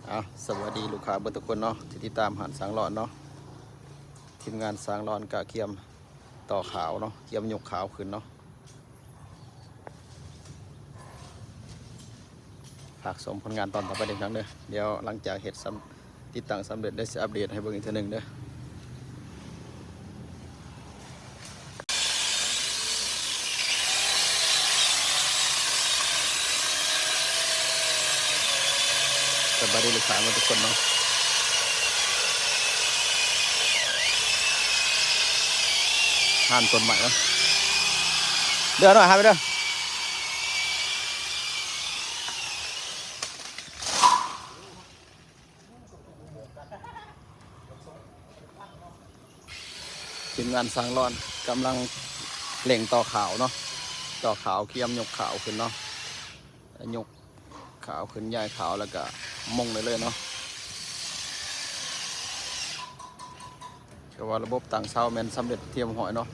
ເອົາ ສະບາຍດີລູກຄ້າເບິດທຸກຄົນເນາະ ທີ່ຕິດຕາມຮ້ານຊ່າງລອນເນາະ. ທີມງານຊ່າງລອນກະກຽມຕໍ່ຂາວເນາະ ກຽມຍົກຂາວຂຶ້ນເນາະ. ຝາກຊົມຜົນງານຕອນຕໍ່ໄປເດີພີ່ນ້ອງເດີ. ດຽວຫຼັງຈາກເຮັດສຳ ຕິດຕັ້ງສຳເລັດ ດຽວຊິອັບເດດໃຫ້ເບິ່ງອີກເທື່ອໜຶ່ງເດີ. ສະບາຍດີລູກຄ້າເບິດທຸກຄົນເນາະ. ຮ້ານຕົ້ນໄມ້ເນາະ ເດີໜ້ອຍຫາໄປເດີ. ທີມງານຊ່າງລອນກຳລັງເລັ່ງຕໍ່ຂາວເນາະ ຕໍ່ຂາວ ກຽມຍົກຂາວຂຶ້ນເນາະ ຍົກຂາວຂຶ້ນ ຍ້າຍຂາວ ແລ້ວກະມຸງໄດ້ເລີຍເນາະ. ແຕ່ວ່າລະບົບຕັ້ງເສົາແມ່ນສຳເລັດຮຽບຮ້ອຍເນາະ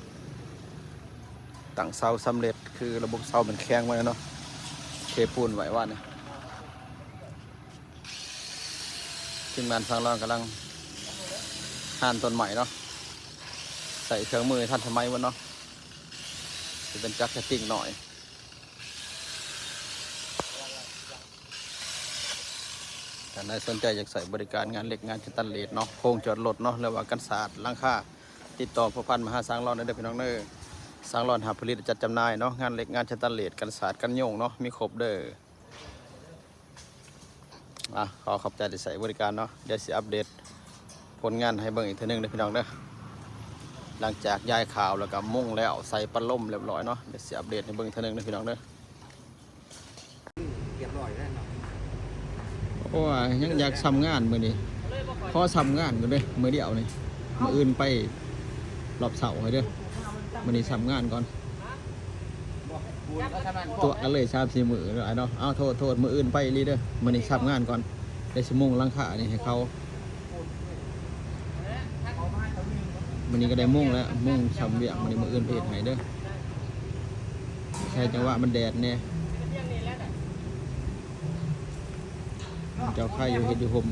ຕັ້ງເສົາສຳເລັດ ຄືລະບົບເສົາແມ່ນແຂງໄວ້ເນາະ ເທປູນໄວ້ວານນີ້. ທີມງານຊ່າງລອນກຳລັງຮ້ານຕົ້ນໄມ້ເນາະ ໃຊ້ເຄື່ອງມືທັນສະໄໝໝົດເນາະ ຊິເປັນຈັກສະຕິງໜ້ອຍ. ທ່ານໃດສົນໃຈຢາກໃຊ້ບໍລິການງານເຫຼັກງານສະແຕນເລດເນາະ ໂຄງຈອດລົດເນາະ ຫຼືວ່າກັນສາດຫຼັງຄາ ຕິດຕໍ່ພົວພັນມາຫາຊ່າງລອນໄດ້ເດີພີ່ນ້ອງເດີ. ຊ່າງລອນຮັບຜະລິດ ແລະ ຈັດຈຳໜ່າຍເນາະ ງານເຫຼັກງານສະແຕນເລດ ກັນສາດກັນໂຍງເນາະ ມີຄົບເດີ. ອ່ະ ຂໍຂອບໃຈທີ່ໃຊ້ບໍລິການເນາະ ດຽວຊິອັບເດດຜົນງານໃຫ້ເບິ່ງອີກເທື່ອໜຶ່ງເດີພີ່ນ້ອງເດີ. ຫຼັງຈາກຍ້າຍຂາວແລ້ວກະມຸງແລ້ວ ໃສ່ປັດລົມຮຽບຮ້ອຍເນາະ ດຽວຊິອັບເດດໃຫ້ເບິ່ງເທື່ອໜຶ່ງເດີພີ່ນ້ອງເດີ. ຮຽບຮ້ອຍແລ້ວເນາະ ໂອ້ຍ ຍັງຢາກຊຳງານມື້ນີ້ ຂໍຊຳງານກ່ອນເດີ ມື້ດຽວນີ້ ມື້ອື່ນໄປ ລອບເຊົ້າໃຫ້ເດີ ມື້ນີ້ຊຳງານກ່ອນ. ຕົວະກັນເລີຍສາມສີ່ມື້ເນາະ ອ້າຍເນາະ. ເອົາ ໂທດ ໂທດ ມື້ອື່ນໄປອີ່ຫຼີເດີ ມື້ນີ້ຊຳງານກ່ອນ ໄດ້ຊິມຸງຫຼັງຄານີ້ໃຫ້ເຂົາ. ມື້ນີ້ກະໄດ້ມຸງແລ້ວ ມຸງຊຳວຽກ ມື້ນີ້ ມື້ອື່ນໄປເຮັດໃຫ້ເດີ. ໃສ່ຈັງຫວະມັນແດດແດ່ ເຈົ້າໃຄຢູ່ເຮັດຢູ່ຮົ່ມ.